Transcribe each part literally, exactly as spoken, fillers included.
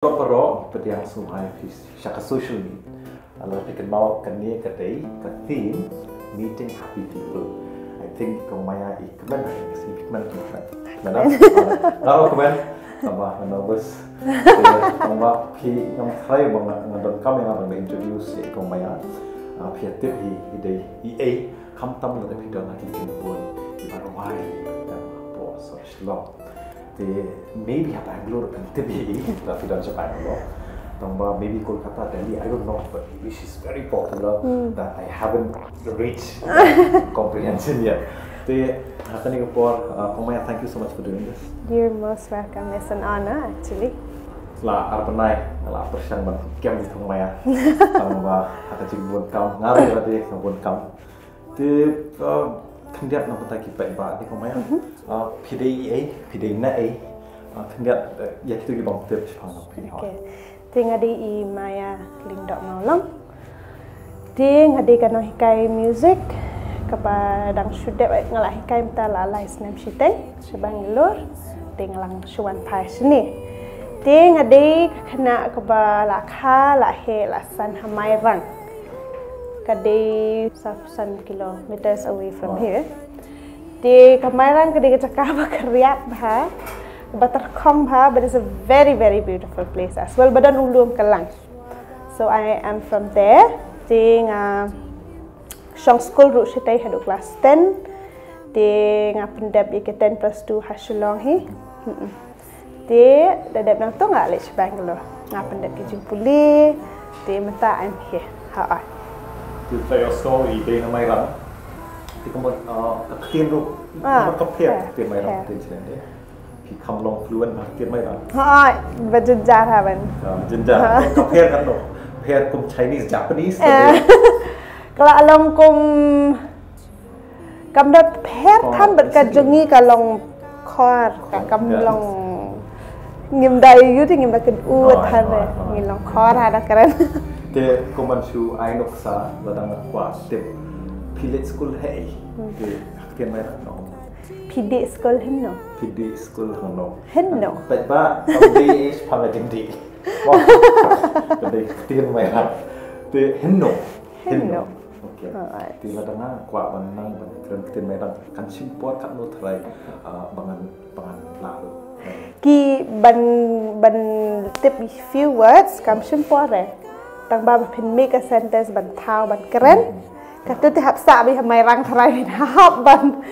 Baroh baroh pdiang sngewbha ïa phi sha ka social media. Lada phi kynmaw kane ka dei ka theme, meeting happy people. I think i Kong Maya i kmen ha ka sngi, phi kmen, phi kmen. Kmen ah? Nga ruh kmen. Tangba nga nervous. Tangba phi, ngam tharai ba nga, nga donkam ïa nga ban introduce ïa i Kong Maya. Ah, phi ïatip hi i dei i ei, khamtam lada phi don ha ki kynhun kiba rwai, em, hapoh Shillong. Te maybe ha Bangalore kan tip hi, lada phi don sha Bangalore. Tangba maybe Kolkata, Delhi, I don't know, but maybe she's very popular that I haven't reached that comprehension yet. Te ha kane ka por, uh, Kong Maya, thank you so much for doing this. You're most welcome. It's an honor, actually. La ar bnai nga la pyrshang ban kem ïa i Kong Maya. Tangba ha ka jingbun kam, nga ruh lade ka bun kam. Te, uh, khyndiat na ka bynta ki paidbah, te Kong Maya, uh, phi dei i ei, phi dei na ei, uh, khyndiat, uh, ïa kito ki bym tip shaphang phi. Okay. Te nga dei i Maya Lyngdoh Mawlong. Te nga dei ka nonghikai music kaba dang shu dep, nga la hikai mynta la lai snem shiteng sha Bangalore. Te nga la shu wan phai shane. Te nga dei ka khynnah kaba la kha la heh la san ha Mairang. Ka dei saw phew san kilometers away from here. Te ka Mairang ka dei ka jaka ba khriat bha, ba tyrkhong bha, but it's a very, very beautiful place as well. Ba don u lum Kylang. So I am from there. Te nga shong skul ruh shatei haduh class ten. Te nga pyndep ïa ka ten plus two ha Shillong hi. Mm-mm. Te da dep nangta nga leit sha Bangalore. Nga pyndep ka jingpule. Te mynta I'm here. Ha, ha. Te sa ïohsngew i dei na Mairang. Te kumba, uh, ka ktien ruh, ah, kumba ka pher, ka ktien Mairang, ka ktien Shillong, eh. Ki kham long fluent bha ha ka ktien Mairang. Hooid, ba jynjar ha ban. Ah, jynjar. Ka pher katno? Pher kum Chinese, Japanese, eh, ka la long kum, kam da pher than, bad ka jong ngi ka long khor, ka kam long. Ngim da ïohi, ngim da kynmaw than re. Ngi long khor ha da kren. Te kumban shu ai nuksa lada nga kwah tip. Phi leit skul ha ei? Te ha ka ktien Mairang no? Phi dei skul hynno? Phi dei skul hynno? Hynno. Peit ba, kam dei ish pha nga jingdei. Wah. Ka dei ktien Mairang. Te hynno. Hynno. Okay. Alright. Te lada nga kwah ban nang ban kren ktien Mairang, kan shim por katno tharai, ah, ba ngan, ba ngan lah ruh. Ki ban, ban tip few words kam shim por eh. Tang ba, ba phin make a sentence ban thaw ban kren. Kato te hap sah beit ha Mairang tharai phin hap ban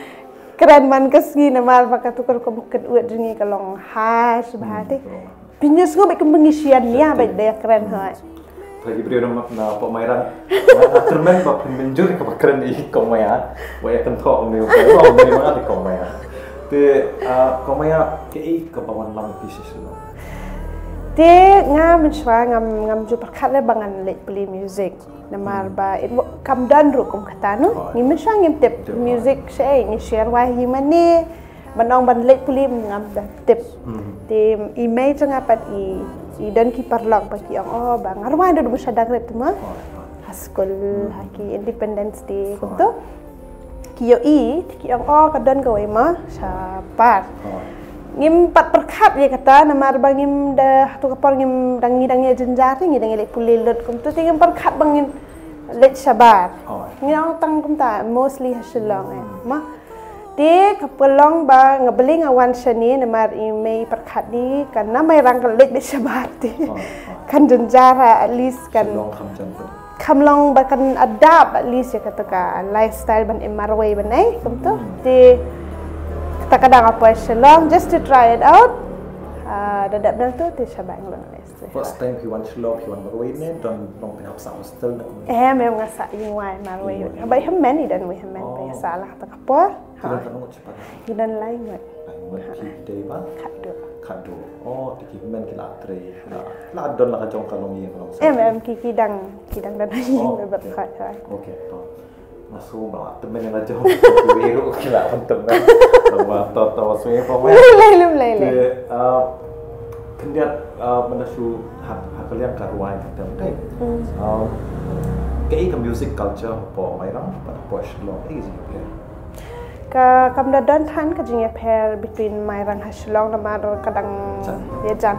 kren man ka sngi namar ba kato ka rukom kynwit jong ngi ka long harsh bha te. Pynïohsngew beit kumba ngi shu ïania beit da ïa kren hooid. Pha ki briew na, na pdeng Mairang. Nga kyrmen ba phin mynjur kaba kren i Kong Maya. Ba ïa kynthoh kumne, kumne, kumne, kumne, Kong Maya. Te, ah, Kong Maya, kaei kaba wanlam ïa phi sha Shillong? Te nga mynshuwa ngam, ngam ju pyrkhat re ba ngan leit pule music. Namar ba it wa-, kam don ruh kum kata no. Ngi mynshuwa ngim tip music shaei, ngi shu rwai hi mane. Ban ong ban leit pule ngam da tip. Te i mei jong nga pat i, i don ki paralok ba ki ong, oh, ba nga rwai da u Shadang Rit te mo. Ha skul, ha ki Independence Day kumto. Ki ïohi, te ki ong, oh, ka don kawei mo shabar. Ngim pat pyrkhat ïa kata namar ba ngim da, hato ka por ngim dang, ngi dang ïa jynjar, ngi dang ïa leit pule lut kumto, te ngim pyrkhat ba ngin leit shabar. Ngi ong tang kumta, mostly ha Shillong eh. Ma, te ka pynlong ba nga, balei nga wan shane namar i mei pyrkhat hi, ka na Mairang ka leit beit shabar te. Kan jynjar, at least kan, kham long ba kan adapt at least ïa kata ka lifestyle ban im marwei ban ei kumto. Te kata ka dang nga poi Shillong just to try it out. Ah, da dep nangto te sha Bangalore. First time phi wan Shillong, phi wan marwei ne don long phi hap sah hostel ne kumno? Em, em, nga sah ïing wai marwei. Haba i hynmen i don wei hynmen ba ïa sah la kata ka por. Phi don katno ngut shipara? Ngi don lai ngut. Lai ngut, phi dei ba? Khatduh. Khatduh. Oh, te ki hynmen ki la trei, la, la don la ka jong ka longïing ka longsem. Em, em, ki, ki dang, ki dang don ïing ba khat. Okay, to. Nga sngew ba la tymmen ïa la jong, ki wei ruh ki la tymmen. Tang ba to, to, sngew ïa phi. Lei, lei, lei, lei. Te, ah, khyndiat, ah, mynta shu ha, ha ka liang ka rwai ka tem, kaei? Ah, kaei ka music culture hapoh Mairang bad hapoh Shillong, kaei ka jingïapher? Ka, kam da don than ka jingïapher between Mairang ha Shillong namar ka dang ïajan.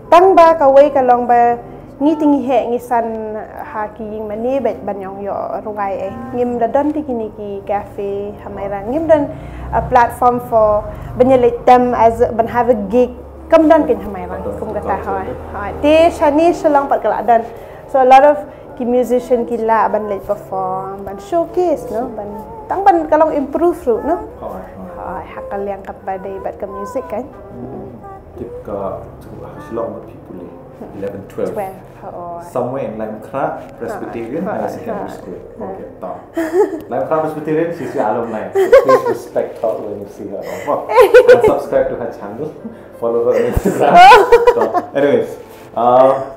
Tang ba kawei ka long ba ngi te ngi heh ngi san ha ki ïing mane bad ban ïong ïoh rwai eh. Ngim da don te kine ki cafe ha Mairang. Ngim don a platform for ban ïaleit tem as a, ban have a gig. Kam don kein ha Mairang kum kata, hooid. Hooid. Te shane shalong pat ka la don. So a lot of ki musician ki lah ban leit perform, ban showcase, no, ban tang ban ka long improve ruh, no. Hooid, hooid. Hooid, ha ka liang kaba dei bad ka music kan. Hmm. Tip ka, tip ka shalong bad phi pule. Eleven, twelve. Twelve. Hooid. Somewhere in Laitumkhrah Presbyterian Higher Secondary School. Okay, ta. Laitumkhrah Presbyterian, she's your alumni. So please respect her when you see her. And subscribe to her channel. Follow her on Instagram. So, anyways, uh,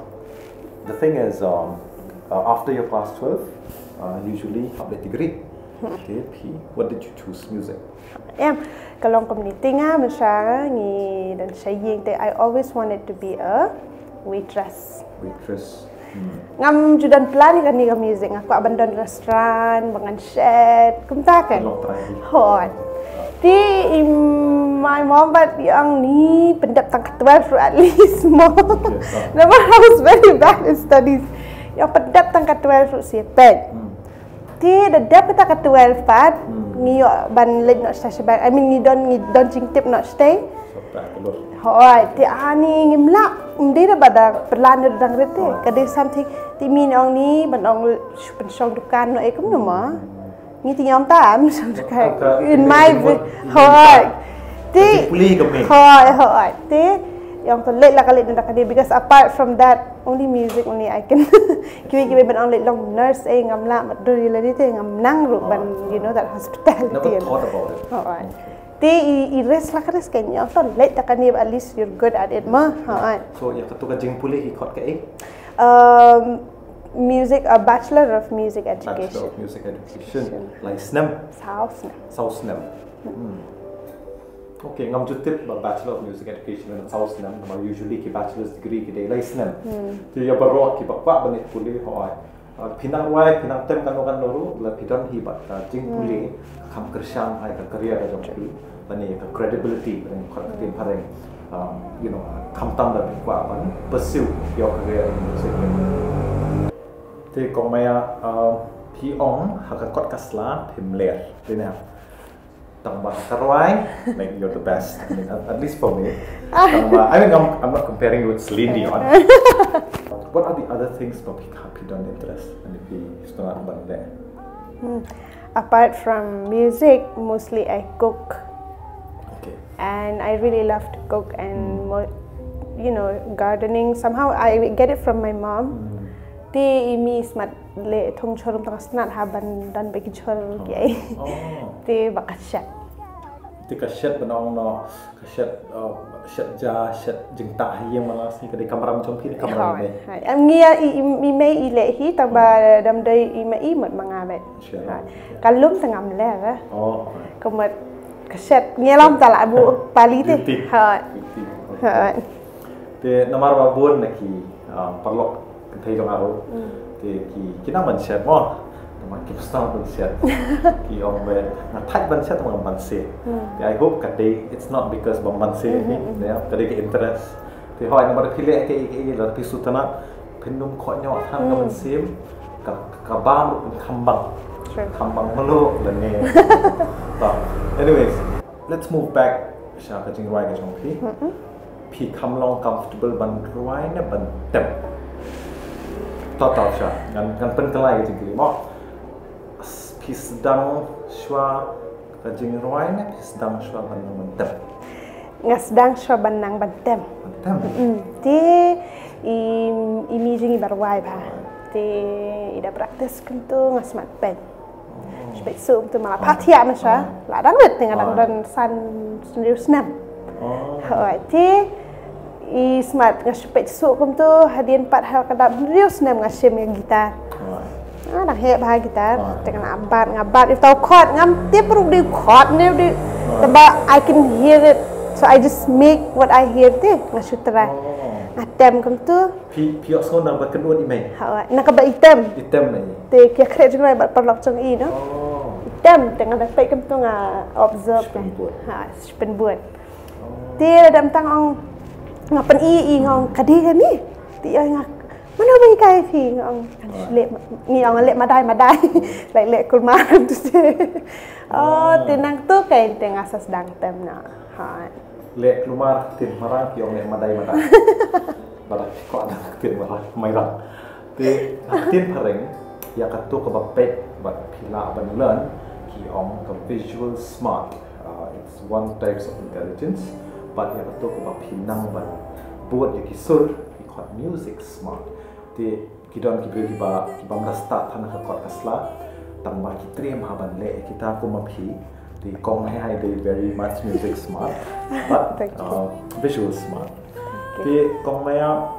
the thing is, um, uh, after your class twelve, uh, usually public degree. Okay, P, what did you choose? Music. Em, ka long kumne, te nga mynshwa ngi don sha ïing te, I always wanted to be a waitress. Waitress. Hmm. Ngam ju don plan ïa kane ka music, nga kwah ban don restaurant, ban ngan shet, kumta kan. Hooid. Te i, my mom bad ïa nga, pyndep tang ka twelve ruh at least mo. Namar I was very bad in studies. Ïa nga pyndep tang ka twelve ruh shisha. Hmm. Te da dep kata ka twelve pat, hmm, ngi ïoh ban leit noh shatei shabar. I mean, ngi don, ngi don jingtip noh shatei. Hooid, te ani ngim lah, ym dei da ba da plan da dang rit te. Ka dei something, te mi ong ni, ban ong shu pynshong dukan noh, eh, kumno mo. Ngi te ngim tam, shong dukan. In my view, hooid. Te, hooid, hooid. Te, ïa nga to leit la ka leit na ka dei, because apart from that, only music, only I can. Kiwei, kiwei ban ong leit long nurse, eh, ngam lah, mat dur ïa lade te, ngam nang ruh ban, you know, that hospitality. Never thought about it. Hooid. Te i, i risk la ka risk kan, ïa nga to leit da kane, at least you're good at it mo. Hooid. So, ïa kato ka jingpule hi khot kaei? Um, music, a Bachelor of Music Education. Bachelor of Music Education. Education. Lai snem? Saw snem. Saw snem. Hmm. Okay, ngam ju tip ba Bachelor of Music Education ka saw snem, namar usually ki bachelor's degree ki dei lai snem. Hmm. Te ïa baroh kiba kwah ban leit pule, hooid. Ah, phi nang rwai, phi nang tem kano kano ruh, la phi don hi bad ka jingpule, hmm, ka kham kyrshan ha ka career ka jong phi, lane ka credibility, lane ka, hmm, ka phareng. Um, you know, khamtam da phi kwah ban pursue your career in music. Te kong Maya, um, phi ong ha ka kot ka sla phim ler. Te ne, tang ba ka rwai, like, you're the best. I mean, at, at least for me. Tang ba, I mean, I'm, I'm not comparing you with Celine Dion. What are the other things ba phi, phi don interest? And if you, if you not ban leh. Hmm. Apart from music, mostly I cook. Okay. And I really love to cook and, hmm, mo-, you know, gardening. Somehow I get it from my mom. Hmm. Te i mei i smat leh thong jhur, ym tang ka snat ha ban don bad ki jhur ki ei. Oh. Te ba ka shet. Te ka shet ban ong noh, ka shet, uh, shet ja, shet jingtah ha ïing man la sngi, ka dei kamram jong phi ne kamram i mei? Hooid. Em, ngi ïa i, i, i mei i leh hi, tang ba, hmm, dam dei i mei i mut ma nga bad. Shet. Hooid. Ka lum te ngam leh, eh. Oh. Ka mut ka shet ngi lam ta la buh pali te. Duty. Hooid. Duty. Okay. Hooid. Te namar ba bun na ki, ah, paralok kynthei jong nga ruh. Mm. Te ki, ki nang ban shet mo. Namar ki pyrshang ban shet. Ki ong ba nga thait ban shet, namar ban shet. Mm. Te I hope ka dei, it's not because ban ban shet ni, mm-hmm, mm-hmm, ïa, ka dei ka interest. Te hooid namar phi leh kaei kaei la phi sngewtynnat, phin ym khohñiooh than ka, mm, mynsiem, ka, ka bam ruh kan kham bang. Sure. Kham bang mluh lane. Ta. Anyways, let's move back sha ka jingrwai ka jong phi. Mm-mm. Phi kham long comfortable ban rwai ne ban tem? To, to, sha. Ngan, ngan pynkylla ïa ka jingkylli mo. S-, phi sdang shuwa ka jingrwai ne phi sdang shuwa ban nang ban tem? Nga sdang shuwa ban nang ban tem. Ban tem? Mm. Te i, i mei jong ngi i ba rwai bha. Te i da practice kumto, nga smat peit. Shu peit suk kumto, ma la phah thiah mynshuwa. La dang rit te, nga dang don san, san hynriew snem. Hooid, te i smat nga shu peit suk kumto, hadien pat ha ka dap hynriew snem nga shim ïa ka guitar. Nga dang heh bha guitar, te nga la bat, nga bat ïa uta u chord, ngam tip ruh dei u chord ne dei. Tangba I can hear it. So I just make what I hear te, nga shu try. Nga tem kumto. Phi, phi ïohsngew na ba kynduh i mei? Hooid, na kaba i tem. I tem mei. Te ki ïakhreh jingrwai bad paralok jong i, no? Oh. I tem, te nga da peit kumto, nga observe. Shu pynbud. Ha, shu pynbud. Oh. Te lada ym tang ong Nga pyn-i i nga ong ka dei kane. Te i ong nga, mano ba hikai phi? Nga ong, leh ma-, ngi ong leh madai madai. Like leh kulmar kumtu te. Oh, te nangtu kein te nga sa sdang tem noh. Ha. Leh kulmar ktien Mairang ki ong leh madai madai. Bad ki kwah da ktien Mairang, Mairang. Te ha ktien phareng ïa kato kaba peit bad phi lah ban learn ki ong ka visual smart. Uh, it's one types of intelligence, bad ïa kato kaba phi nang ban bud ïa ki sur, ki khot music smart. Te ki don ki briew kiba, ki bym da stad than ha ka kot ka sla, tangba ki triem ha ban leh ïa kita kum ma phi. Te kong Maya hi dei very much music smart, but, uh, visual smart. Te kong Maya,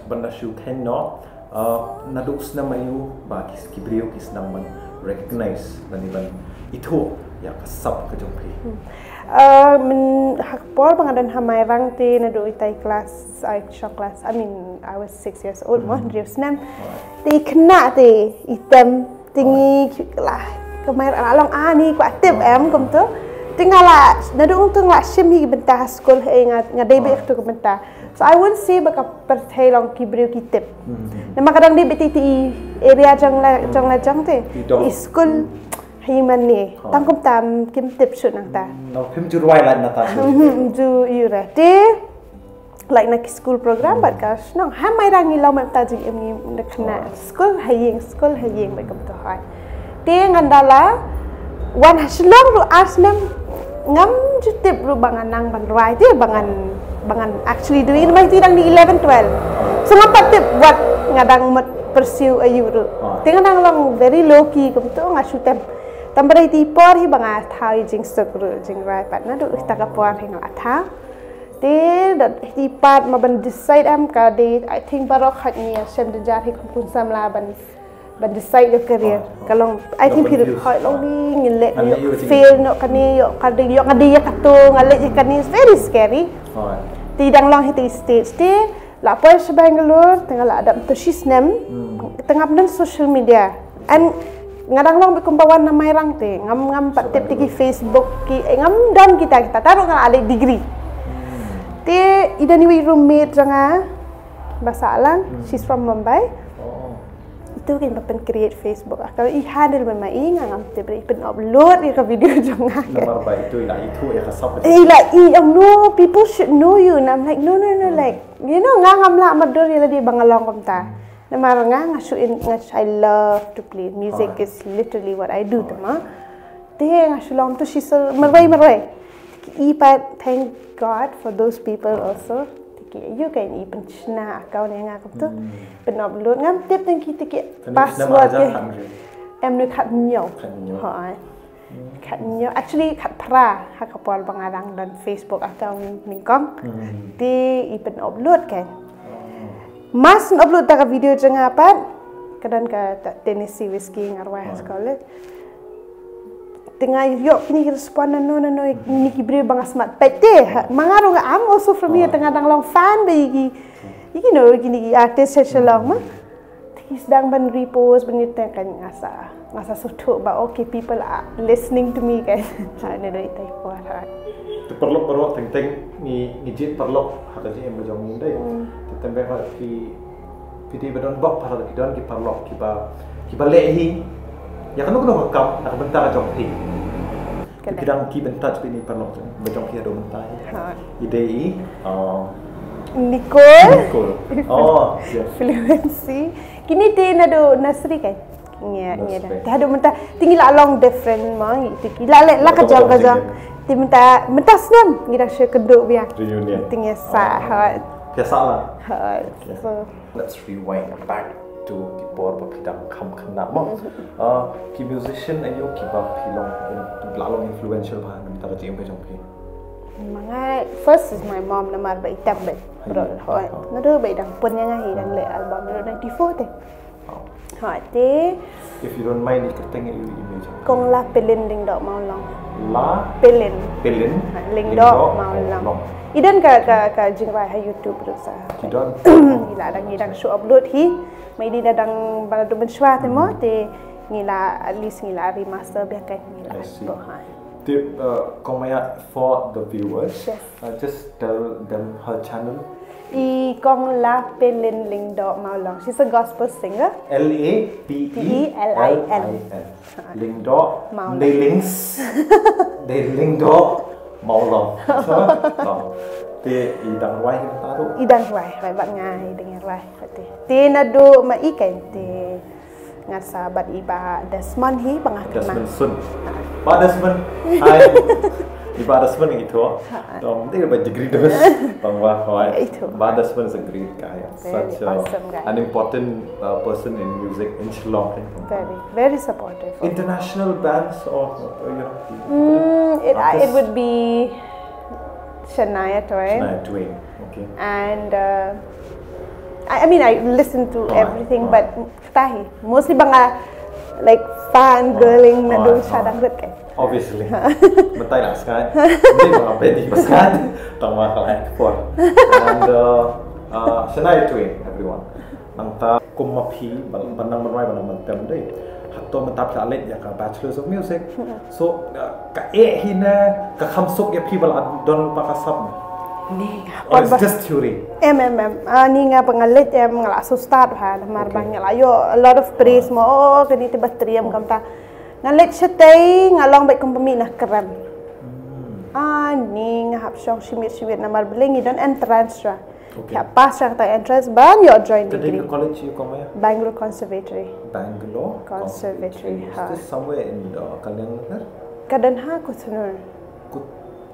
ban da shu kheiñ noh, uh, naduh snem aïu ba ki, ki briew ki sdang ban recognize lane ban ithuh ïa ka sap ka jong phi? Hmm. Uh, myn-, ha ka por ba nga don ha Mairang te naduh itai klas, ai shong klas, I mean, I was six years old mo, hynriew snem. Te i khynnah te i tem, te ngi la, ka Mairang la long ani kwah tip em kumtu. Te nga la, naduh kumtu nga la shim hi ki bynta ha skul, eh, nga, nga dei beit ha kato ka bynta. So I won't say ba ka pyrthei long ki briew ki tip. Namar ka dang dei beit te i area jong la, jong la jong te. I skul ha i mane. Tang kumta kim tip shuh nangta. Nang phim ju rwai lait nangta shuh. Ju ïu re. Te like na ki school program bad ka shnong. Ha Mairang ngi long mynta jingim ngi na khynnah skul ha ïing, skul ha ïing bad kumtu hoi. Te ngan da la wan ha Shillong ruh ar snem ngam ju tip ruh ba ngan nang ban rwai te ba ngan, ba ngan actually doing it, namar te dang dei eleven, twelve. So ngam pat tip wat nga dang mut pursue aïu ruh. Te nga dang long very low key kumtu nga shu tem. Tang ba dei te i por hi ba nga thaw i jingsuk ruh jingrwai pat naduh ita ka por hi nga la thaw. Te da i pat ma ban decide em ka dei, I think baroh khat ngi ïa shem da jar hi kum kun samla ban, ban decide your career. Ka long, I think phi ruh hoi long ni ngi leh ngi fail noh kane, ïoh ka dei, ïoh nga dei ïa kato, nga leh ïa kane, it's very scary. Te dang long hi te stage te la poi sha Bangalore te nga la dap to shi snem. Te ngam don social media. And nga dang long beit kumba wan na Mairang te ngam, ngam pat tip te ki Facebook ki, eh, ngam don kita, kita ta ruh nga la leh degree. Te i don iwei i roommate jong nga ba sah lang, she's from Mumbai. Itu kein ba pyn create Facebook. Ka i handle ma i nga ngam tip re, i pyn upload ïa ka video jong nga. Namar ba itu i la ithuh ïa ka sap. I la i ong no, people should know you. And I'm like, no, no, no, like, you know, nga ngam lah mutdur ïa lade ba nga long kumta. Namar nga, nga shu in, nga, I love to play. Music is literally what I do, te ma. Te nga shu long to shi sur marwei marwei. Te ki i pat, thank God for those people also. Te ki ïoh kein i pynshna account ïa nga kumtu. Pyn upload, ngam tip tang ki te ki password ki. Em ne khat hynñiew. Hoi. Khat hynñiew, actually khat phra ha ka por ba nga dang don Facebook account nyngkong. Te i pyn upload kein. Mas pyn upload ta ka video jong nga pat. Ka don ka Tennessee Whiskey nga rwai ha college. Te nga ïoh kine ki respond nano nano, kine ki briew ba nga smat peit te. Ma nga ruh nga, I'm also from here, te nga dang long fan ba ïa ki, you know, kine ki artist sha Shillong ma. Te ki sdang ban repost ban ïa te kein nga sa, nga sa sngewthuh ba okay, people are listening to me kein. Ha ne dei te por ha. Te paralok baroh teng teng ngi, ngi jied paralok ha ka jingim ba jong ngi dei. Te teng ba ki, ki dei ba don bok paralok, ki don ki paralok kiba, kiba leh hi ïa kano kano ka kam na ka bynta ka jong phi. Ki dang keep in touch bad ki paralok ba jong phi haduh mynta hi. I dei i Nicole. Nicole. Oh, Fluency. Kine te naduh nursery kein. Ngi, ngi da. Te haduh mynta te ngi la long different ma ngi, te ngi la leh la ka jong ka jong. Te mynta, mynta snem ngi dang shu kynduh biang. Reunion. Te ngi sa ha. Phi sa la. Ha. So let's rewind back to ki por ba phi dang kham khynnah mo. Ki musician aïu kiba phi long, la long influential bha na ka jingim ka jong phi? Ma nga, first is my mom, namar ba i tem bad. Hoi. Naduh ba i dang pun ïa nga, i dang leh album naduh ninety-four te. Hoi te. If you don't mind, i kyrteng aïu i mei jong? Kong La Pelin Lyngdoh Mawlong. La Pelin. Pelin Lyngdoh Mawlong. I don ka, ka, ka jingrwai ha YouTube ruh sa. I don. I la dang, i dang shu upload hi. Ma i dei da dang ba dum mynshwa te mo, te ngi la, at least ngi la remaster biang kein, ngi la. I see. Te, uh, Kong Maya, for the viewers, uh, just tell them her channel. I Kong Lapelin Lyngdoh Mawlong. She's a gospel singer. L A P E L I N. Lyngdoh. Mawlong. Dei Lings. Dei Lyngdoh Mawlong. Te i dang rwai hi mynta ruh? I dang rwai, rwai bad nga i dang rwai. Te naduh ma i kan te nga sa bad i Bah Desmond hi ba nga kynmaw. Desmond Sun. Bah Desmond. Hi. I Bah Desmond ngi ithuh. Dom dei ba degree de. Tang ba hoi. Bah Desmond is a great guy. Such a, an important uh, person in music in Shillong. Very, very supportive. International bands or uh, you know. Mm, it, I, it would be Shania Twain. Shania Twain. Okay. And uh, I, I mean, I listen to everything, but kata hi mostly ba nga like fan girling naduh sha dang rit kan. Obviously. Mynta i la sngap. Mynta i la beti ba sngap. Tang ma ka la ekspor. And uh, uh, Shania Twain, everyone. Nangta kum ma phi ban nang mynrai ban nang myntem dei. Hato mynta phi la leit ïa ka Bachelors of Music. So uh, ka eh hi ne ka kham suk ïa phi ba la don pa ka sap ne? Ni nga. Or it's just theory? Em em em. Ah, ni nga ba nga leit em nga la shu start ha namar ba nga la ïoh a lot of praise mo, oh kani te ba triem kam ta. Nga leit shatei nga long bad kum ba mi na krem. Ah, ni nga hap shong shimit shimit namar ba lei ngi don entrance ra. Okay. Ka pass ra kata entrance ban ïoh join degree. Ka college ïa kong ma ïa? Bangalore Conservatory. Bangalore Conservatory. Is this somewhere in uh, Kalyan Nagar? Ka don ha Kuthanur.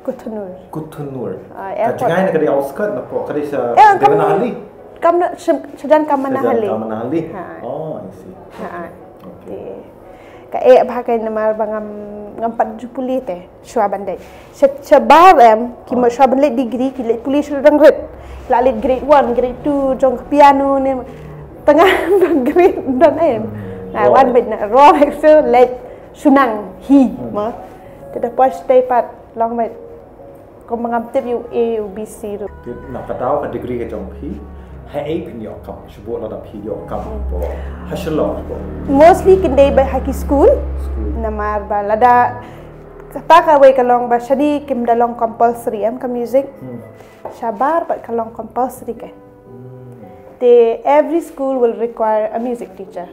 Kuthanur. Kuthanur. Ka jngai na ka dei outskirt na po ka dei sha Devanahalli. Kam na shajan Kamanahalli. Shajan Kamanahalli. Oh, I see. Ha. Okay. Ka eh bha ka namar ba ngam ngam pat ju pule te. Shuwa ban leit shabar em ki mo shuwa ban leit degree ki leit pule shuwa dang rit. La leit grade one grade two jong piano ne tengah grade don em. Na wan bad na rong ek so leit shunang hi mo. Te da poi shatei pat long bad kum ngam tip ïa u A u B C ruh. Na ka daw ka degree ka jong phi ha ei phin ïoh kam shu bok lada phi ïoh kam po ha Shillong po? Mostly kin dei ba ha ki school. Namar ba lada kata ka wei ka long ba shadi kim da long compulsory em ka music. Shabar bad ka long compulsory ka. Te every school will require a music teacher.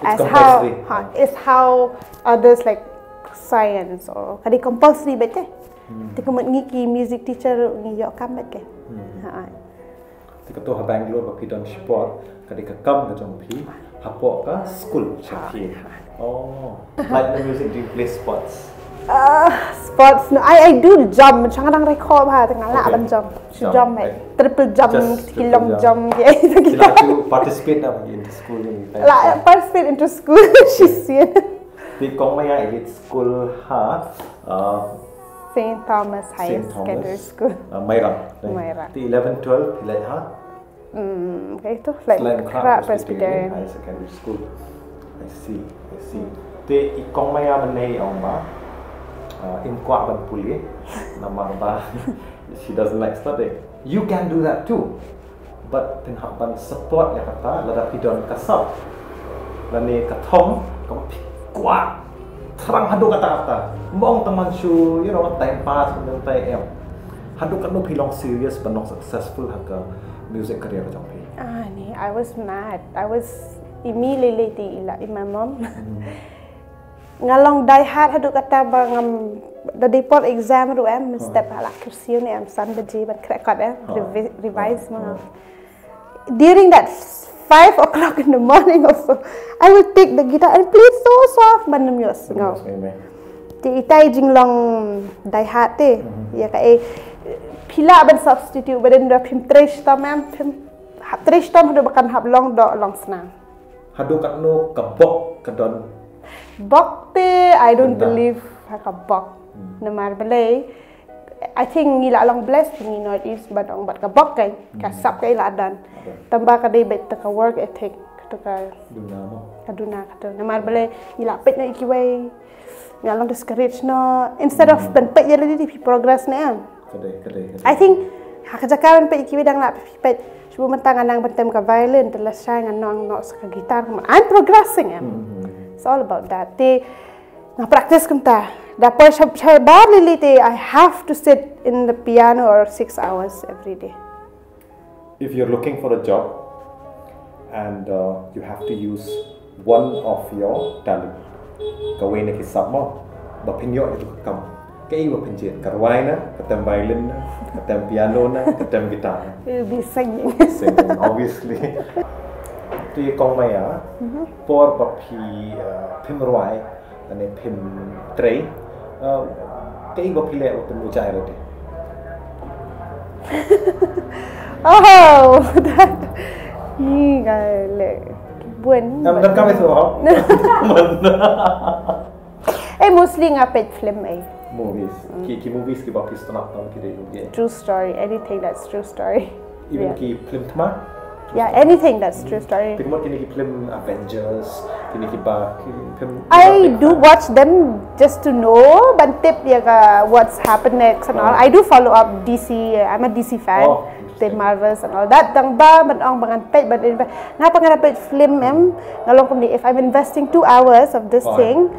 As how ha, is how others like science or ka dei compulsory bad te. Te kumut ngi ki music teacher ngi ïoh kam bad ke. Ha. Te ka to ha Bangalore ba phi don sport ka dei ka kam ka jong phi hapoh ka school cha phi. Oh. Like the music, do you play sports? Uh, sports no, I I do jump. Chang dang rekho ba tengah lah ban jump. Shu jump eh. Triple jump, ki long jump. Ki la tu participate na bagi inter school ni. La participate inter school. She said. Ti kong maya elite school ha. Uh, Saint Thomas Higher Secondary School. Uh, Mairang. Mairang. Ti eleven twelve phi leit ha? Hmm, okay tu. Leit Kra Presbyterian Higher Secondary School. I see, I see. Te i kong maya mynne ong ba uh, im kwah ban pule namar ba she doesn't like studying. You can do that too. But phin hap ban support ïa kata lada phi don ka sap lane ka thong kaba phi kwah thrang haduh katta katta. Mong tang man shu, you know, time pass mynta em. Haduh katno phi long serious ban long successful ha ka music career ka jong phi? Ah, ni, I was mad. I was immediately ila in my mom. Nga long die hard haduh katta ba ngam da dei por exam ruh em mynstep ha la kyrsiew ne em san baje ban khreh kot em revise ma. During that five o'clock in the morning also, I will take the guitar and play it so soft ban nym ïohsngew. Te ita i jinglong die hard te ïa ka eh phi lah ban substitute ba dei da phim trei shitom em phim hap trei shitom haduh ba kan hap long doh long snam. Haduh katno ka bok ka don? Bok te I don't believe ha ka bok. Namar balei I think ngi la long blessed ngi North East ban ong bad ka bok ka sap ka i la don. Tang ba ka dei bad ka work ethic ka duna ka duna ka duna. Namar balei ngi la peit na i kiwei ngi la long discourage no instead of ban peit ïa lade phi progress ne em. I think ha ka jaka ban peit kiwei dang la phi peit shu mynta nga nang ban tem ka violin te lashai nga nang noh sa ka guitar. I'm progressing em. It's all about that. Te nga practice kumta da poi shabar lili te I have to sit in the piano or six hours every day. If you're looking for a job and uh, you have to use one of your talent, kawei na ki sap mo, ba phin ïoh ïa ka kam, kaei ba phin jied? Ka rwai na, ka tem violin na, ka tem piano na, ka tem guitar na? We'll be singing. Singing, obviously. Te kong Maya, por ba phi uh, phim rwai lane phim trei, uh, kaei ba phi leh ba phin ujai lade? Oh, that. Ni ka le bun. Nam dan kami tu ho. Eh, mostly nga peit film eh. Movies. Ki ki movies ki ba phi sngewtynnat tam ki dei movie. True story. Anything that's true story. Even Yeah. Ki film thma. Yeah, anything that's true story. Te kumno kine ki film Avengers, kine ki ba ki film. I do watch them just to know ban tip ïa ka what's happened next and all. I do follow up D C. I'm a D C fan. Oh, The interesting. Marvels and all that. Tang ba ban ong ba ngan peit ban invest. Nga pa ngan peit film em. Nga long kumne, if I'm investing two hours of this Oh. thing,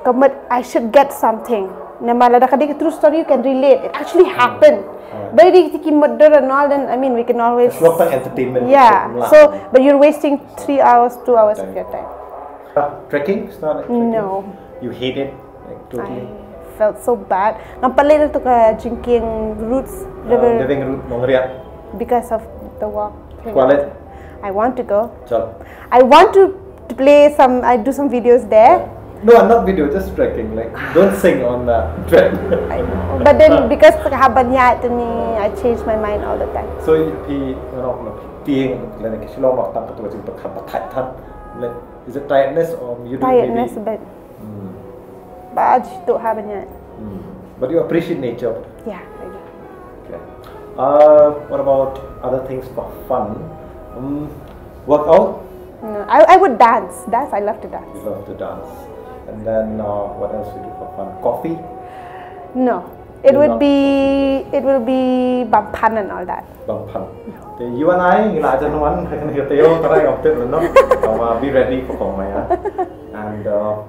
ka mut I should get something. Namar lada ka dei ka true story, you can relate. It actually happened. Alright. But if ki murder and all, then I mean we can always. It's not like entertainment. Yeah. Lah. So, but you're wasting three hours, two hours of Time. Your time. Ah, trekking? It's not like trekking. No. You hate it? Like totally? I felt so bad. Nga pale na tu ka drinking roots Uh, river living root Nongriat. Because of the walk. Kualet. I want to go. Chal. I want to, to play some. I do some videos there. No, not video, just trekking. Like, don't sing on the trek. I know. But then because ka haban ya to me, I change my mind all the time. So, if he, you know, like, being like Shillong, tang ka tu jing tak tak tak. Like, is it tiredness or you do Tiredness, maybe? But Hmm. But tu haban ya. Hmm. But you appreciate nature. Yeah, I do. Okay. Uh, what about other things for fun? Um, workout? No, I, I would dance. Dance, I love to dance. You love to dance. And then uh, what else you do for fun? Coffee? No. It You're would not- be it will be bam pan and all that. Bam pan. Okay, you and I, you know, I don't know, I can hear you, but I don't know. Um, uh, be ready for Kong Maya. And uh,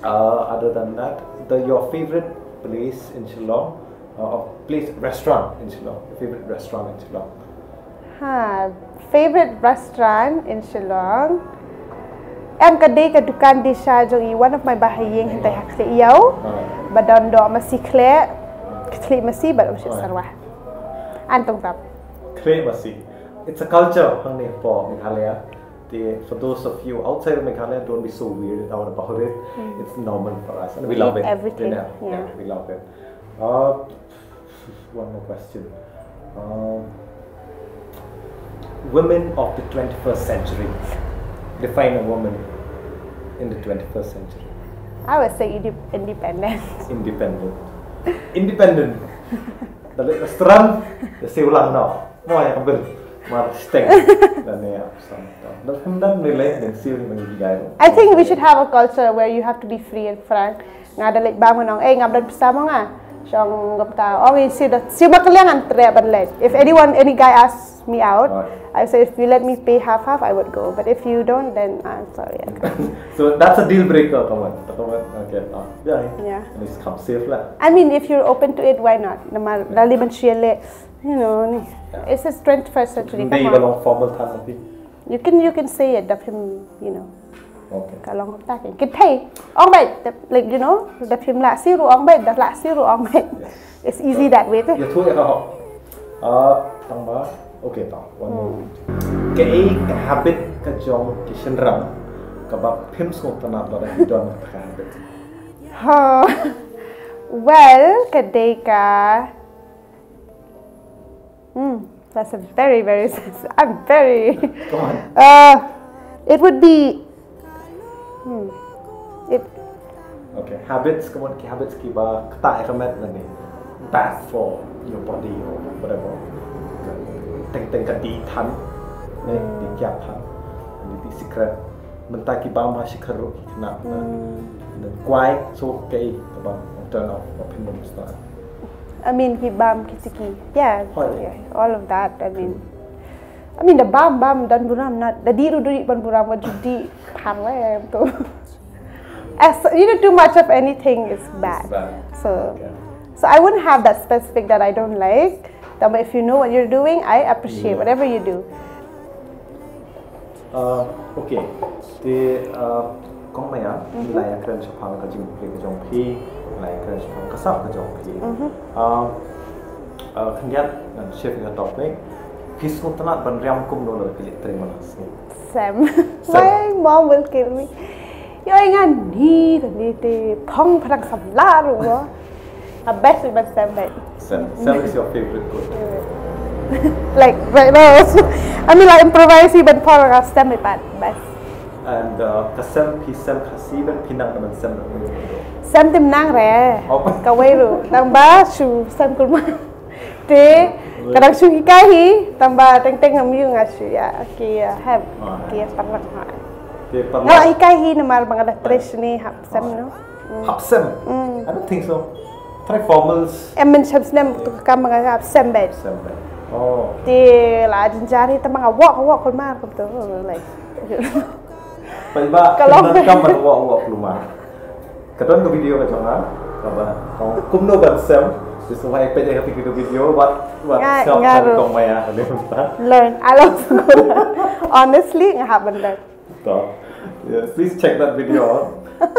uh, other than that, the your favorite place in Shillong, uh, or place, restaurant in Shillong, your favorite restaurant in Shillong? Ha, favorite restaurant in Shillong. Em ka dei ka dukan disha jong i one of my bahaïing hyntai ha Khlieh Ïew. Alright. Ba don doh masi Khlieh, Khlieh masi bad um shit Alright. Sarwah. Antong tap. Khlieh masi. It's a culture hangne for Meghalaya. The, for those of you outside of Meghalaya, don't be so weirded out about it. It's normal for us, and we We love eat it. everything, Yeah, yeah. Yeah, we love it. Uh, one more question. Um, women of the twenty-first century. Define a woman in the twenty-first century. I would say inde- independent. Independent. Independent. Dari restaurant, dari ulang no. Mo ya kembali. Mar steng. Dan ya, sam. Dan hem dan nilai dan siew nang gai. I think we should have a culture where you have to be free and frank. Nga da leit bam ngan ong, eh, ngam don pisa mo nga. Shong ngam ta ong, eh, siew da siew ma kaliang an tre ban leit. If anyone, any guy asks me out, Right. I say if you let me pay half half, I would go. But if you don't, then I'm sorry. I can't. So that's a deal breaker, come on. Come on. Okay. Ah, yeah. Yeah. And it's come safe lah. I mean, if you're open to it, why not? Namar lali ban share le, you know, ni. Yeah. It's just twenty-first century. Hindi Come ba on. long formal time nanti. You can you can say it, dap him, you know. Okay. Ka long tak. Kita. Ong bai, dap- like you know, dap him la siru ong bai, dap la siru ong bai. Yes. It's easy that way. Te. Ya tu ya kau. Ah, tang ba. Okay, tang. One more. Kaei ka habit ka jong ki shynrang kaba phim sngewtynnat ba da ki don ka habit. Ha. Well, ka dei ka. Hmm, that's a very very. I'm very. Come on. Uh, it would be. Hmm. It. Okay, habits, come on, ki habits kiba kata ya kamet na ni. Bad for your body or whatever. Teng teng ka di than. Ni di kiap than. Ni di secret. Mynta ki bam ha shi kharuk ki khynnah na. Then kwai, so kaei kaba turn off ba phim sngewtynnat. I mean, ki bam ki tiki. Yeah. Hoi. Yeah, all of that. I mean, I mean, the bam bam don burom na. The di ru duri ban burom wa judi parwe tu. As you know, too much of anything is bad. It's bad. So, Okay. so I wouldn't have that specific that I don't like. Tangba if you know what you're doing, I appreciate whatever you do. Uh, okay. Te uh, kong Maya, ngi la ïakren shaphang ka jingpyrkhat ka jong phi, ngi la ïakren shaphang ka sap ka jong phi. Uh, uh, khyndiat ngan shift ka topic. Phi sngewtynnat ban riam kumno lada phi leit trei man la ka sngi? Sem. My mom will kill me. Yo, ngan ni ni te phong pharang samla ruh. A best is ban sem bad. Sem. Sem is your favorite food. Like right now also. I mean like improvise ban phong a sem bad best. And uh, ka sem phi sem Khasi bad phi nang da ban sem da. Sem tim nang re. Ka wei ruh. Tangba shu sem kulmar. Te kadang shu hikai hi, tangba teng teng ngam ïoh nga shu ïa ki ïa hep ki ïa parlak ha. Nga la hikai hi namar ba nga da trei shane hap sem no. Hap sem? I don't think so. Try formals. Em men sem snem tu ka kam ba nga hap sem bad. Sem bad. Oh. Te la jynjar hi tangba nga wok wok kulmar kum tu like. Pynba ka long kam ban wok wok kulmar. Ka don ka video ka jong nga kaba kumno ban sem. Just why pynjah ka video wat wat siap ka kong Maya ka dei mynta. Learn a lot. Honestly nga hap ban learn. To. Yes, please check that video out.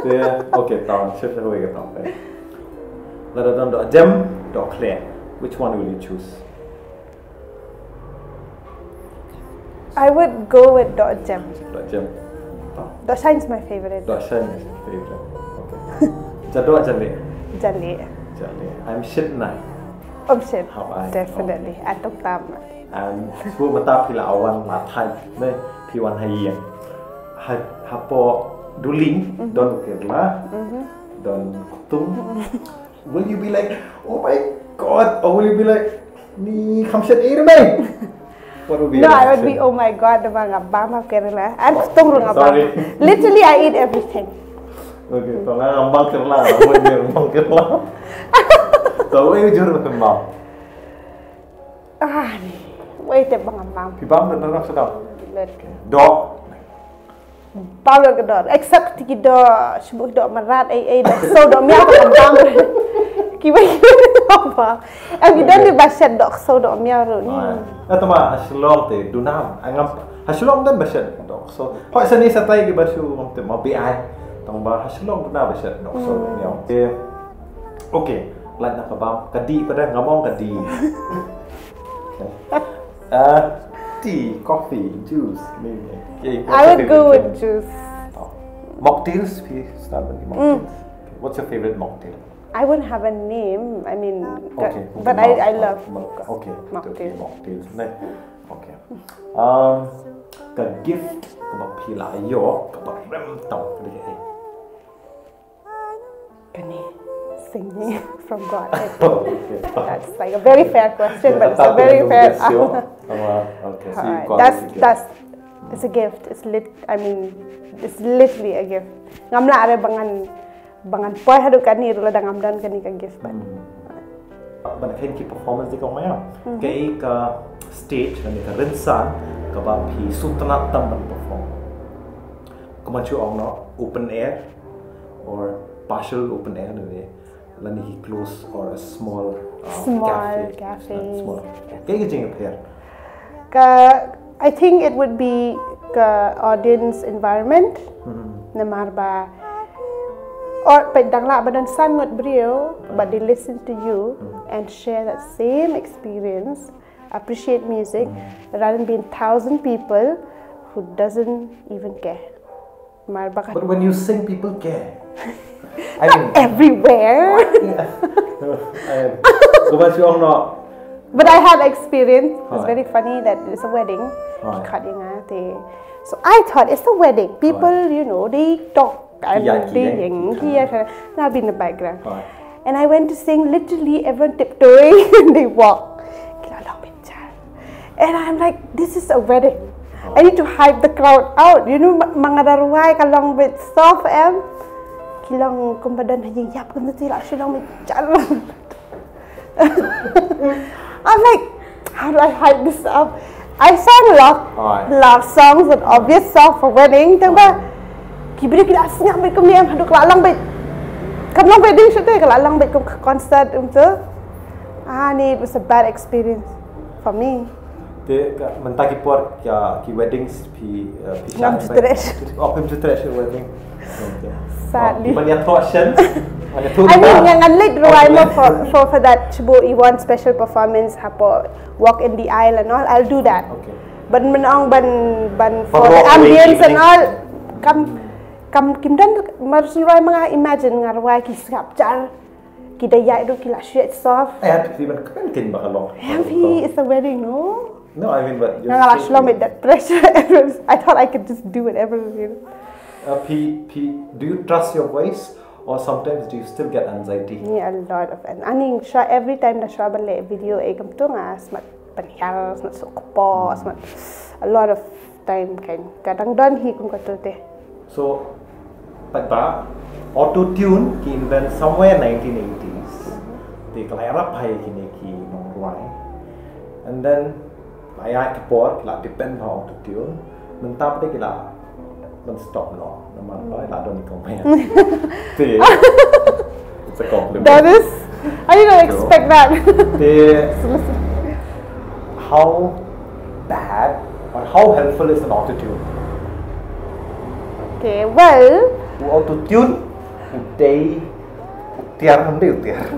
Yeah, okay, tong, check the way ka tong. Lada don doh jem, doh khleh. Which one will you choose? I would go with doh jem. Doh jem. Doh shine is my favorite. Doh shine is my favorite. Okay. Jadoh jali. Jali. Jali. I'm shit nai. Om shit. Hap ai. Definitely. Atok tam. And sbu mata phi la awan la thai ne phi wan ha ïing. Ha hapo duli don kerla don kutung. Will you be like, oh my god, or will you be like, ni kham shet air mai? What would be No, I would be, oh my god, ba nga bam ha kerla. An kutung ruh nga bam. Literally, I eat everything. Okay, to nga ngam bam kerla, ngam bam kerla. To wei jur ngam bam. Ah, ni. Wei te ba ngam bam. Phi bam da rak sedap. Let. Doh. Bam lut ka doh. Except ki doh, shibuk doh mrad, ei ei doh ksew doh miaw ka bam. Ki wei ki doh ba. Em ki don di ba shet doh ksew doh miaw ruh ni. Na tama ha Shillong te duna ngam ha Shillong don ba shet doh ksew. Hoi sani satai ki ba shu ngam te ma bi ai. Tang ba ha Shillong duna ba shet doh ksew doh miaw. Te okay, lait na ka bam ka di pada ngam ong ka di. Uh, tea, coffee, juice. I would go with juice. Mocktails, please start with mocktails. What's your favorite mocktail? I wouldn't have a name. I mean, Okay, but okay, I, I mock- love mock- Okay, mocktail. Okay, mocktails. Nice. Okay. Um, ka gift kaba phi la ïoh kaba rem tam ka dei. Kane, singing from God. Okay. That's like a very fair question, but it's a very fair. Okay, so you Alright, got that's it. That's it's a gift. It's lit. I mean, it's literally a gift. Ngam lah re ba ngan ba ngan poi haduh kane ruh lada ngam don kane ka gift. But Ban khein ki performance di kong Maya. Kaei ka stage lane ka rynsan kaba phi sngewtynnat tam ban perform? Kumba shu ong no, open air or partial open air lane lane hi close or a small uh, Small cafe. Cafe. Uh, small. Kaei ka jingïapher? Ka, I think it would be ka audience environment. Namar ba or peit dang lah ba don san ngut briew, but they listen to you and share that same experience, appreciate music, rather than being thousand people who doesn't even care. Mar ba ka But when you sing, people care. I mean, everywhere. I mean, kumba shu ong no. But I had experience. It's Right. Very funny that it's a wedding. Right. Khadinga te. So I thought it's a wedding. People, you know, they talk and Kiyak, they kiyak, yang kiyak. I'll be in the background. Right. And I went to sing. Literally, everyone tiptoeing and they walk. Kila long bichar. And I'm like, this is a wedding. I need to hype the crowd out. You know, ma- mangada ruai ka long bit soft em. Ki long kumba don ha ïing ïap kumta te la shu long bichar. I'm like, how do I hype this up? I sang love, Alright. Love songs and obvious song for wedding. Tang ba, ki briew ki la sngap bad kumne em haduh ka la lang bad. Kam long wedding shoot te ka la lang bad kum ka concert um tu. Ah, ni, it was a bad experience for me. Te ka mynta ki por ka ki weddings phi uh, phi Ngam shah ju treh. Oh, phim ju treh sha wedding. Okay. Sadly. Ban ïathoh shen. Ban ïathoh. I mean, Rita. ngan leit rwai mo Okay. for, for, for that, shibun i wan special performance hapoh Walk in the Aisle and all, I'll do that. Okay. But mynta ban ban for For the walk away ambience and evening. All, kam kam kim don mar shu rwai ma nga, imagine nga rwai ki sngap jar, ki da ïaid ruh ki la shu ïaid soft. Eh, hati phi ban kmen kin ba ka long. Heavy is the wedding, no? No, I mean, but Nga la shu long with that pressure. I thought I could just do whatever, you know. Uh, phi, phi, do you trust your voice or sometimes do you still get anxiety? Yeah, a lot of, and I mean, sure, every time da shu ban leh video, eh, kam tu nga smat pynhiar, smat suk kpoh, smat a lot of time kan. Ka dang don hi kum katu te. So, pat ba, auto tune ki invent somewhere nineteen eighties. Te ka la ïarap ha ïa kine ki nongrwai. And then, la ïa ki por, ki la depend ha auto tune. Mynta pat ki la ban stop noh. Namar ba, la don i kong maya. Te, it's a compliment. That is, I didn't expect that. Te, how bad or how helpful is an auto tune? Okay, well, U auto tune, u dei, u tiar, u dei u tiar.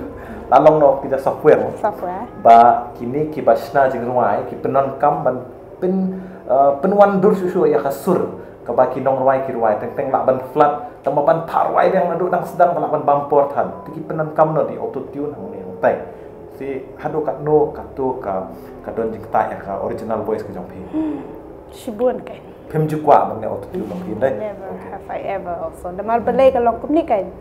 La long noh kita software. Software. Ba kine ki ba shna jingrwai, ki pyndonkam ban pyn, uh, pynwandur shuh shuh ïa ka sur. Kaba ki nongrwai ki rwai, teng teng lah ban flat, tang ba ban phah rwai biang naduh dang sdang ba lah ban bam por than. Te ki pyndonkam noh da i auto tune hangne hangtai. Te haduh katno katto ka, ka don jingktah ïa ka original voice ka jong phi. Shibun kan. Phim ju kwah ban leh auto tune ban phi dei. Never have I ever also. Namar balei ka long kumne kan.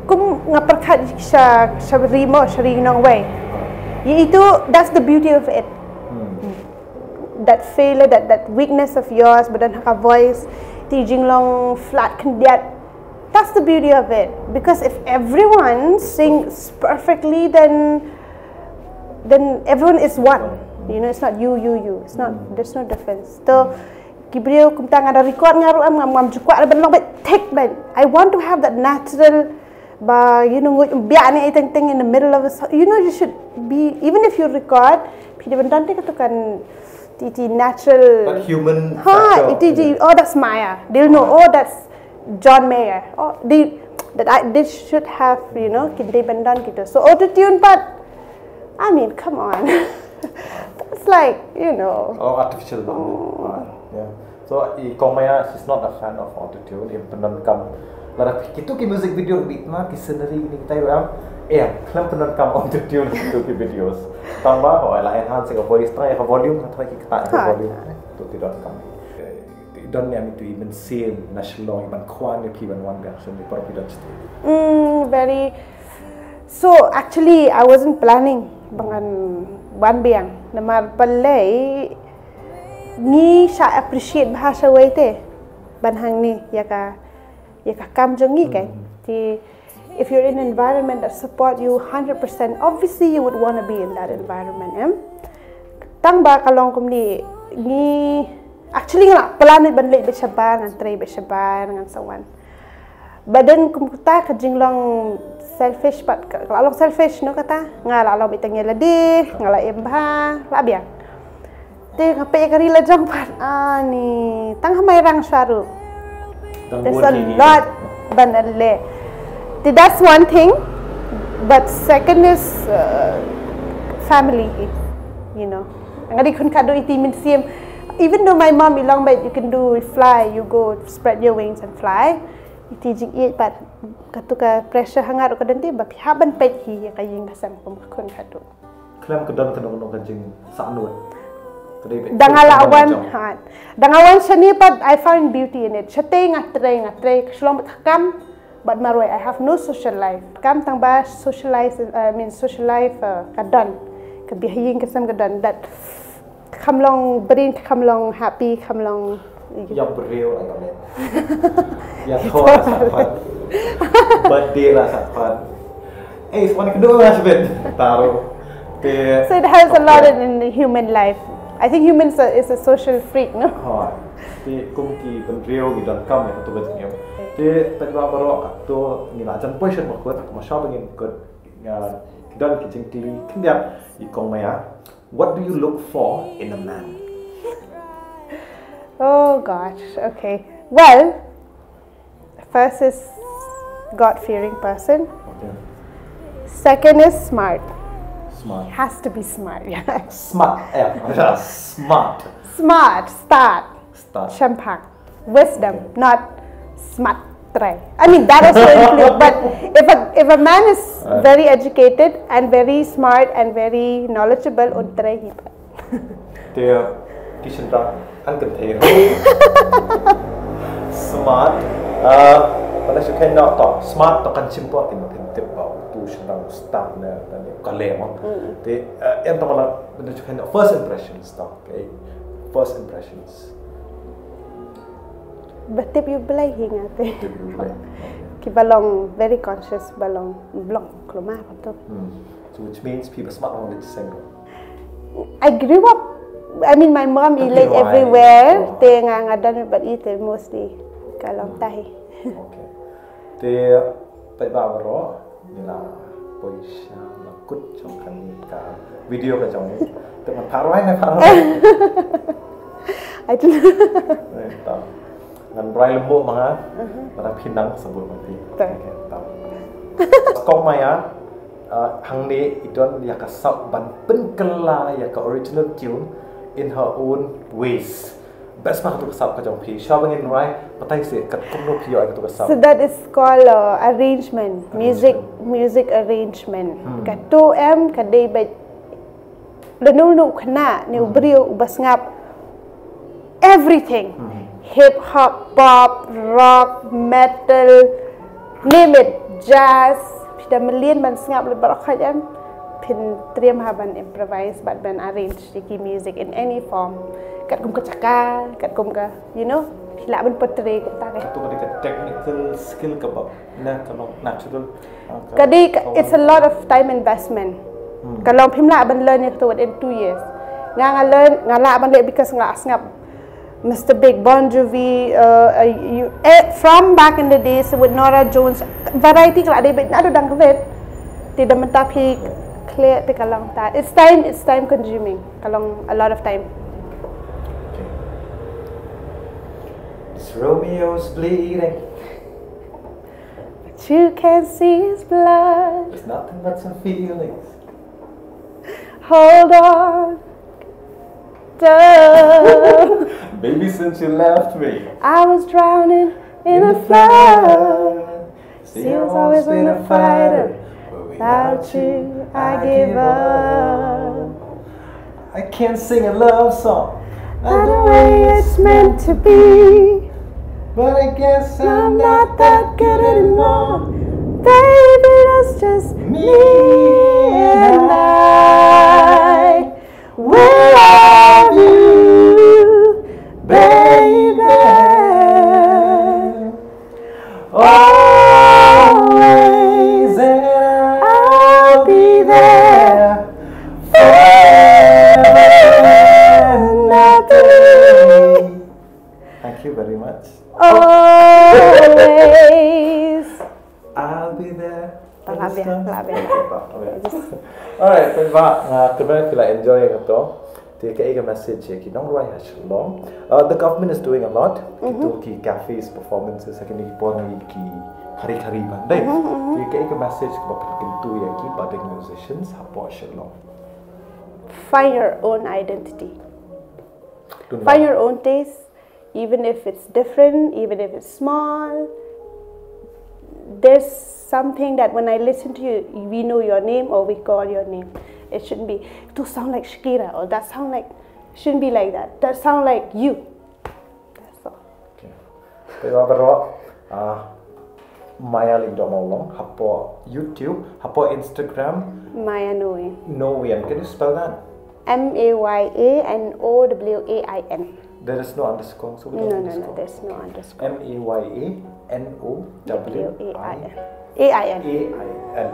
Kum nga pyrkhat sha, sha ri mo, sha ri nongwei. Ïa itu, that's the beauty of it. Hmm. That failure, that, that weakness of yours, ba don ha ka voice, te i jinglong flat khyndiat. That's the beauty of it. Because if everyone sings perfectly, then then everyone is one. You know, it's not you, you, you. It's not. There's no difference. To ki briew kumta nga da record nga ruh, ngam, ngam ju kwah ban long bad take bad. I want to have that natural, ba, you know, nguid ym biang ne, I think, thing in the middle of a song. You know, you should be, even if you record, phi dei ban don te katu kan, ti, ti natural. That human Ha, factor. Iti ji, oh, that's Maya. They'll know, oh, that's John Mayer. Oh, they, that I, they should have, you know, kin dei ban don kitu. So auto tune pat, I mean, come on. That's like, you know. Oh, artificial bang. Ah, yeah. So, i kong maya, she's not a fan of auto tune. I pyndonkam. Lada kitu ki music video bit ma, ki scenery ni kita ram. Eh, khlem pyndonkam auto tune kitu ki videos. Tang ba, oh, la enhance ka voice, tang ïa ka volume, tang ki ktah ïa ka Ha. Volume. Eh, tu ki donkam. Eh, don ne ami tu i mynsiem na Shillong i ban kwah ne phi ban wan biang shen di por phi don state. Mm, very. So actually, I wasn't planning ban wan biang. Namar balei ngi sha appreciate bha sha wei te ban hangne ïa ka, ïa ka kam jong ngi kan. Ti, if you're in an environment that support you hundred percent, obviously you would want to be in that environment, em? Tang ba ka long kumne, ngi actually nga la plan ban leit bad shabar, ngan trei bad shabar, ngan sa wan. But then kum kata ka jinglong selfish pat, ka, ka la long selfish, no, kata. Nga la long bad tang ïa lade, nga la em bha, la biang. Te nga peit ïa ka ri la jong pat, ani, tang ha Mairang shuwa ruh. There's a lot ban leh. Te that's one thing, but second is, uh, family, you know. Nga dei khun khatduh, iti mynsiem. Even though my mom i long bad, you can do fly, you go spread your wings and fly. Iti jingïeit pat, katu ka pressure hangne ruh ka don te, ba phi hap ban peit hi ïa ka ïing ka sem kum ka khun khatduh. Khlem ka don kano kano ka jingsahnud. Ka dei bad Da nga la ka wan, jong. Ha. Da nga wan shane pat, I found beauty in it. Shatei nga trei, nga trei, ka shlong bad ka kam, bad marwei, I have no social life. Kam tang ba socialize, I mean, social life, uh, ka don. Ka biang ïing ka sem ka don. That, kham long brin, kham long happy, kham long. Ïa briew, I got it. Ïa thoh la sat pat. Birthday la sat pat. Eh, swan kdo la sbet. Taro. Te. So it helps a lot in, in the human life. I think humans are, is a social freak, no? Ha. Te kum ki briew ki donkam ïa katu ka jingim. Te tang ba baroh katu ngi la jan poi shen ba kut, ma sha ba ngin kut, ïa, Don ki jingkylli khyndiat ïa i Kong Maya. What do you look for in a man? Oh gosh, okay. Well, first is God fearing person. Okay. Second is smart. Smart. Has to be smart, yeah. Smart. Yeah, yeah, smart. Smart, start. Start. Shemphang. Wisdom, not smart trai. I mean, that also include, but if a if a man is very educated and very smart and very knowledgeable, un trai hi pat. Te ki shynrang an kan thei. Smart. Uh, pada shu khen no to. Smart to kan shim por kin kin tip ba tu shynrang start na na ni ka le mo. Te uh, en to mala pada shu khen no first impressions to. Okay. First impressions. Ba tip ïa u Blei hi nga te. Tip ïa u Blei. Ki ba long very conscious, ba long, ba long klumar tu. Hmm. So which means people smart on the single. I grew up, I mean, my mom i Tapi leit why? Everywhere, Oh. te nga nga don bad i te mostly ka long tahi. Okay. Te peit ba bro, ni la poi sha la kut jong kane ka video ka jong ni. Te man parwai na parwai. I don't Eh, tam. Ngan rai lembuk manga. Mana pinang sebut mati. Tak. Okay, tam. Kong Maya, uh, hangne i don ïa ka sap ban pynkylla ïa ka original tune in her own ways. Best ba katu ka sap ka jong phi. Sha ba ngin rai, batai se kat kumno phi ïoh ïa katu ka sap. So that is called uh, arrangement, music, music arrangement. Katu em ka dei ba lanu lanu kena ni u briew u ba sngap everything. Hip hop, pop, rock, metal, name it, jazz. Phi da mlien ban sngap le baroh khoit em. Phin triem ha ban improvise bad ban arrange ïa ki music in any form. Katkum ka jaka, katkum ka, you know, phi lah ban portray kumta ka. Katu ka dei ka technical skill ka ba na ka long natural. Ah, Ka dei ka, it's a lot of time investment. Ka long phim lah ban learn ïa katu within two years. Nga nga learn, nga lah ban leh because nga sngap Mister Big, Bon Jovi, uh, uh, you, eh, from back in the days with Norah Jones, variety ka lah dei bad naduh dang kawit. Te da mynta phi clear te ka long ta. It's time, it's time consuming. Ka long a lot of time. This Romeo's bleeding. But you can see his blood. There's nothing but some feelings. Hold on. Duh. Baby, since you left me. I was drowning in a flood. Seems always been a fighter. Without you, I give up. I can't sing a love song. Not the way it's meant to be. But I guess I'm not that good anymore. Baby, that's just me Me and I. We love you, baby. Always, and I'll be there forever and ever. Thank you very much. Always. I'll be there. Love you, love you. Alright, pynban nga kyrmen phi la enjoy ïa kato. Te kaei ka message ïa ki nongrwai ha Shillong. Uh, the government is doing a lot. Kito ki cafes, performances, ha kine ki por ngi ki khari khari ban dei. Te kaei ka message kaba phi kyntu ïa ki budding musicians hapoh Shillong. Find your own identity. Tun Find ba. Your own taste, even if it's different, even if it's small. There's something that when I listen to you, we know your name or we call your name. It shouldn't be, "Tu sound like Shakira," or "That sound like," shouldn't be like that. "That sound like you." That's all. Okay. Te ba baroh, ah, Maya Lyngdoh Mawlong hapoh YouTube, hapoh Instagram. Maya Noin. Noin. Can you spell that? M A Y A N O W A I N. There is no underscore. So we No, don't no, no, underscore. There's no underscore. M A Y A N O W A I N. A I N. A I N.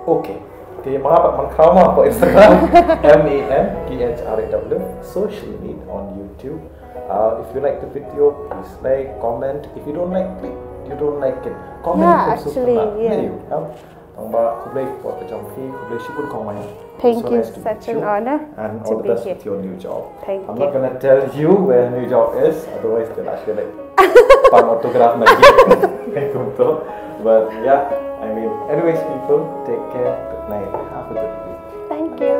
Okay. Te manga pat man khraw ma hapoh Instagram. M A N T H R A W. Social media on YouTube. Uh, if you like the video, please like, comment. If you don't like, click. You don't like it. Comment. Yeah, Kum suk actually, kena. Yeah. Video, um, Ba khublei ka por ka jong phi, khublei shibun Kong Maya. Thank So you. Nice to meet Such an you. honor And to all the be best here. With your new job. Thank I'm you. Not gonna tell you where new job is, otherwise they'll actually like pan autograph na. But yeah, I mean, anyways, people, take care. Good night. Have a good week. Thank you.